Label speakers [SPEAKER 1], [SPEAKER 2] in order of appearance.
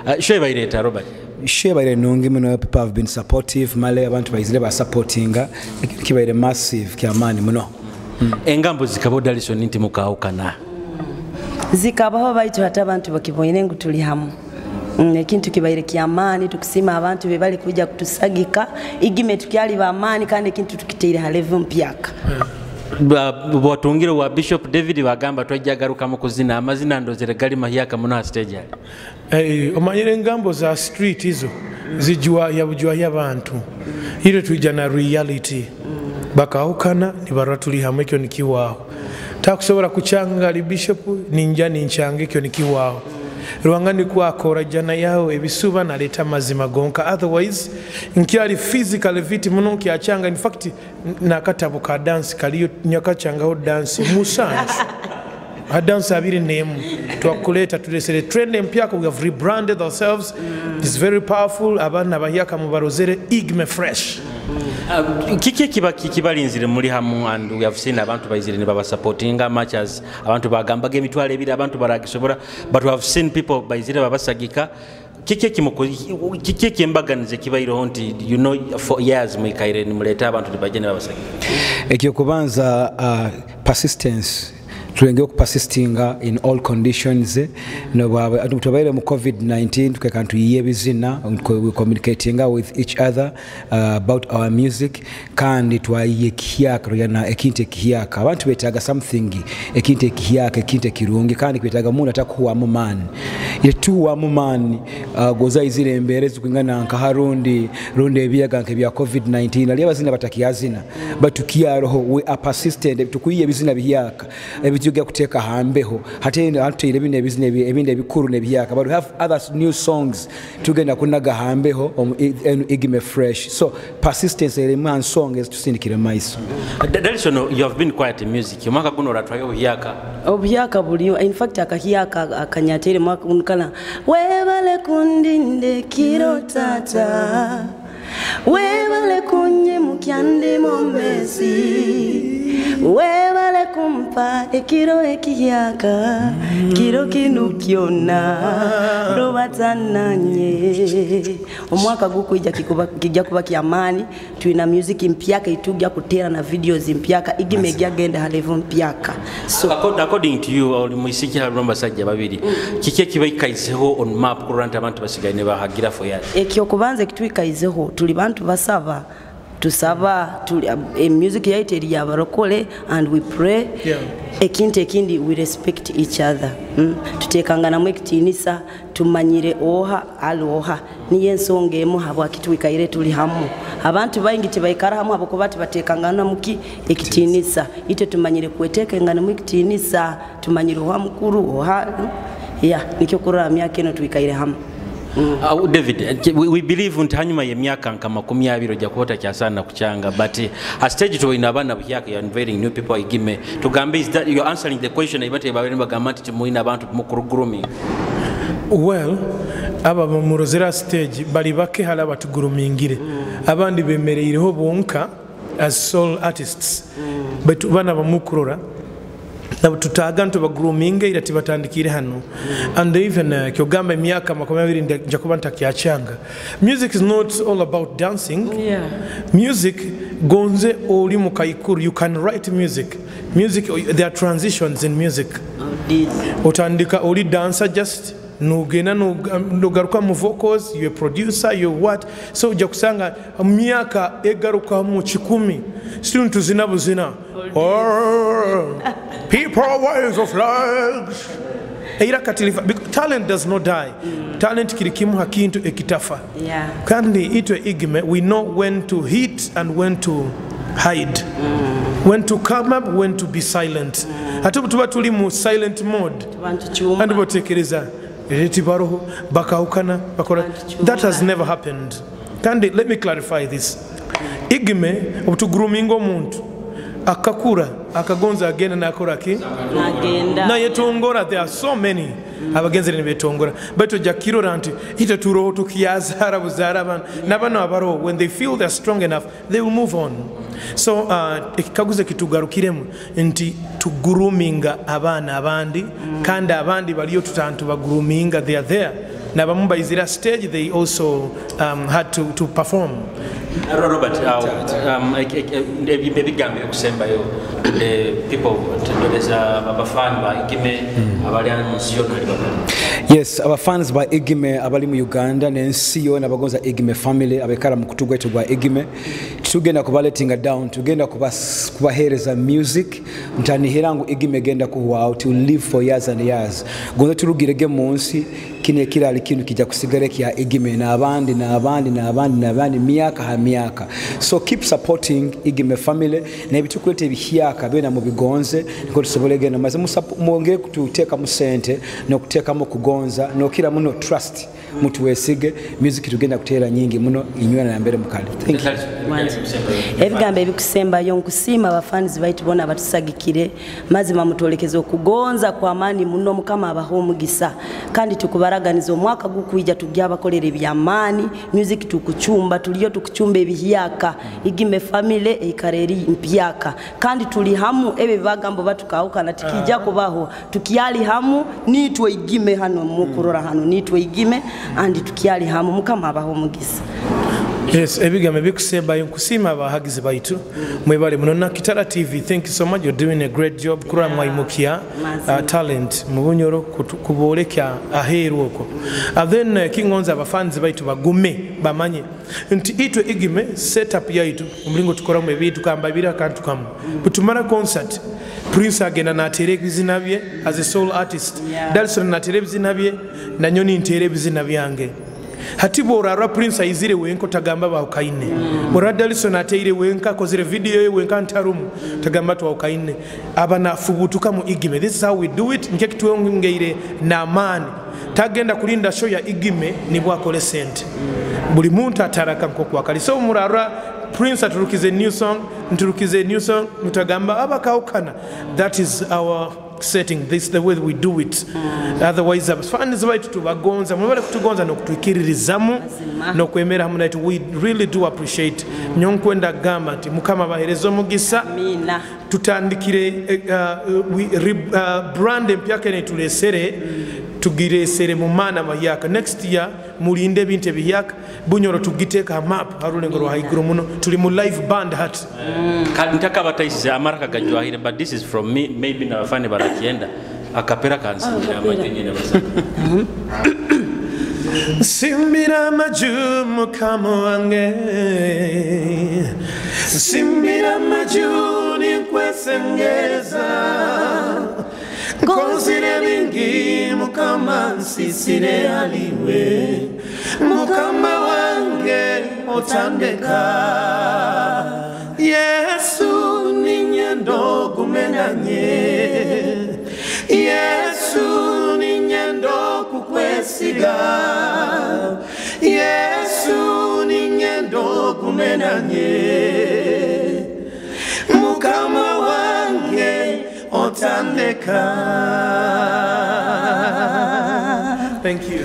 [SPEAKER 1] Show ebaire Robert?
[SPEAKER 2] Show ebaire nungi muno. People have been supportive. Male abantu baizire basupportinga, ekintu kibaire massive, kyamaani muno.
[SPEAKER 1] Engambo zikaba, Dalison, nti mukawukana.
[SPEAKER 3] Zikabaho, baitu hata abantu bakiboine ngu tuli hamu. Ekintu kibaire kyamaani. Tukusima abantu bebali kuja kutusagika. Igime tukyali bamaani kandi ekintu tukiteire ha level mpyaka.
[SPEAKER 1] Bwatungire wa Bishop David, bagamba twajja garuka kuzina amazina, ndozere gali mahyaka muno ha stage ali.
[SPEAKER 4] Hey, omanyire engambo za street izo zijwahya bujwahya abantu. Ile tuija na reality. Bakahukana nibarora tuli hamwe, ekyo nikiwaho. Takusobola kuchanga ali bishop, ninja ninchanga, ekyo nikiwaho. Rwanga nikwakora jana yaho ebisuba naleta mazima gonka. Otherwise nkyali physically fit muno, nkyachanga. In fact, nakatabo ka dance kaliyo, nyakachangaho dance 7, adansi 21. Twakuleta, tulesere trend empyaka. We have rebranded ourselves. It's very powerful. Abaana bahyaka mubarozere Igme fresh.
[SPEAKER 1] Kiki ekiba kibalinzire muli hamu? And we have seen abantu baizire ne babasupportinga much as abantu bagambaga 20,000 abantu baragisobora, but we have seen people baizire babasagika. Kiki ekyembaganize kibaireho nti for years mwikaire nimuleta abantu nibajja ne babasagika?
[SPEAKER 2] Ekyokubanza, persistence. Tulenge okupersistinga in all conditions. Tubaire mu COVID-19, tukeka tuyiye ebizina, we communicatinga with each other about our music, kandi twayiye ekihyaka, tuyana ekintu ekihyaka. Abantu betaaga something, ekintu ekihyaka, ekintu ekirungi, kandi kwetaaga muntu atakuwamu maani. Yetuwamu maani, goza izire embeera ezikwingana nka harundi rundi ebiyaga nke bya COVID-19, ali abazina batakyazina, but tukyaroho. We are persistent. Tukuyiye ebizina bihyaka ebitujja kuteeka hambeho. Hate hatuteire bino ebizina ebindi ebikuru nebyaka, but we have other new songs tugenda kunaga hambeho omu Igime fresh. So persistence erimu nsonga ezitusindikire maiso.
[SPEAKER 1] Dalison, you have been quiet in music. Omwaka guno oratwayo obuhyaka?
[SPEAKER 3] Obuhyaka buliyo. In fact, akahyaka akanyatere mwaka guno kana webale kundinde kiro tata, webale kunyimukya ndi mumezi, webale kumpa ekiro ekihyaka, kiro kinu kyona robatananye. Omwaka gukwija kijja kuba kyamaani. Tulina music mpyaka itujja kuteera na videos mpyaka. Igime gyagenda ha level mpyaka, so
[SPEAKER 1] According to you, oli mwisiki halimu abasajja babiri, kiki ekibaikaizeho on map kulwa nti abantu basigaye ne bahagira for years?
[SPEAKER 3] Ekyokubanza ekitwikaizeho, tuli bantu basaba, tusaba. Tuli music yaitu eri yabarokole and we pray. Ekintu ekindi, we respect each other. Tutekanganamu ekitiinisa, tumanyire oha ali oha. Niyo ensonga emu habwaki twikaire tuli hamu. Abantu baingi tibaikara hamu habwokuba tibatekangana muki ekitiinisa. Itwe tumanyire kwetekanganamu ekitiinisa, tumanyire oha mukuru oha ya nikyo kurora myaka eno twikaire hamu.
[SPEAKER 1] David, we believe nti hanyuma y'emyaka nka 20 ojja kuba otakyasaana kukyanga, but a stage tuboine abaana buhyaka, you are inviting new people. Igime tugambe, is that you're answering the question ebate babaire bagamba nti timulina abantu mukuru grooming?
[SPEAKER 4] Well, aba bamurozera stage bali bake. Hali abatugurumingire, abandi bemereireho bonka as sole artists, but bana bamukurora nabo tutaaga nti baguruminge ira tibatandikire hano. And even kyogamba emyaka 20 nja kuba ntakyakyanga. Music is not all about dancing. Music gonze oli mu kaikuru, you can write music. Music, there are transitions in music. Otandika oli dancer, just nugenda nugaruka mu vocals, you a producer, you what. So ojja kusanga mu myaka egaruka mu 100 still tuzina buzina. Oh, people wave flags era kati talent does not die. Talent kiri kimu hakintu ekitafa. Kandi itwe Igme, we know when to hit and when to hide, when to come up, when to be silent. Ate bwe tuba tuli mu silent mode,
[SPEAKER 3] Bantu kyuma.
[SPEAKER 4] kandi botekereza tibaroho, bakawukana, bakola. That has never happened. Kandi let me clarify this: Igme obutuguruminga omuntu akakura akagonza agenda nakora ki?
[SPEAKER 3] Nagenda.
[SPEAKER 4] Nayetongora. There are so many abagenzere nibetongora, baitu ojja kirora nti ite turoho tukiyazaara buzaara abantu nabano abaroho. When they feel they're strong enough, they will move on. So ekikaguzo kitugarukiremu nti tuguruminga abaana abandi, kandi abandi baliyo tutantu baguruminga, they are there. Nabamu baizira stage, they also had to perform.
[SPEAKER 1] Robert, ebigambo ebikusembayo, the people tendoleza abafani ba Igime abali mu nsi yonna ali bakali.
[SPEAKER 2] Yes, abafans ba Igime abali mu Uganda n'ensi yonna abagonza Igime family, abekala mu kutu gwaitu gwa Igime, tugenda kubaletinga down, tugenda kubaheereza music ntanihira ngu Igime egenda kuhwaho, to live for years and years. Gonza turugirege mu nsi kino ekirali kinu kijja kusigala kya Igime n'abandi n'abandi n'abandi n'abandi myaka ha myaka. So keep supporting Igime family n'ebitukuleta ebihyaka byona mubigonze niko tusobole genda maze mwongere kututeekamu sente n'okuteekamu kugonza n'okira muno trust mutuwesige music tugenda kuteera nyingi muno inywena na mbere mukali. Thank you.
[SPEAKER 3] Ebigambo ebikusembayo, nkusiima abafanizi baitu bona batusagikire, mazima mutwolekeze okugonza kwa maani muno, Mukama abahe omugisa, kandi tukubaraganiza omwaka gukwija tujja abakolera ebyamaani music tukuchumba, tuliyo tukuchumba ebihyaka. Igime family eikara eri mpyaka, kandi tuli hamu, ebyo bagambo batukahukana tikijja kubaho, tukyali hamu nitwe Igime hano mukurora hano nitwe Igime andi tukyali hamu, Mukama abahe omugisa.
[SPEAKER 4] Yes, ebigambo ebikusembayo, nkusiima abahagizi baitu mwebale muno. Na Kitara TV, thank you so much, you're doing a great job kurora mwaimukia talent mu Bunyoro kubooleka aheeru okwo. Then kingonza abafanzi baitu bagume bamanye nti itwe Igime setup yaitu omulingo tukoramu ebintu kamba bira akantu kamu butumara concert, Prince agenda nateera ebizina bye as a soul artist, Dalson nateera ebizina bye, nanyoni nteera ebizina byange. Hati bworarwa Prince aizire wenka otagamba bawukaine, bworarwa Dalson ateire wenka akozire video ye wenka ntarumu tagamba twawukaine, aba nafubutuka mu Igime. This is how we do it. Nkekitwongeire n'amaani tagenda kulinda show ya Igime nibwo akole sente, buli muntu ataraka nkokwakali. So murarwa Prince aturukize new song, nturukize new song, mutagamba abakawukana. That is our setting, this is the way we do it. Otherwise abafanizi baitu tubagonza, mwebale kutugonza n'okutwikiririzamu n'okwemera hamu naitu. We really do appreciate. Nyonkwenda gamba nti Mukama abahereze omugisa.
[SPEAKER 3] Amina.
[SPEAKER 4] Tutandikire brand empyaka netulesere, tugiresere mu maana mahyaka. Next year mulinde ebintu ebihyaka, Bunyoro tugiteeka map harulengo rwa haiguru muno, tuli mu live band hat.
[SPEAKER 1] Ntaka bataisize amaraka gajwahire, but this is from me, maybe nabafani barakienda akapera kansimbira amaju nyine basaka.
[SPEAKER 4] Simbira amaju Mukama wange, simbira amaju ninkwesengeza, nkozire bingi Mukama nsisire aliwe, Mukama wange otandeka, Yesu ninyendo gumenanye, Yesu ninyendo kukwesiga, Yesu ninyendo gumenanye, Mukama wange otandeka. Thank you.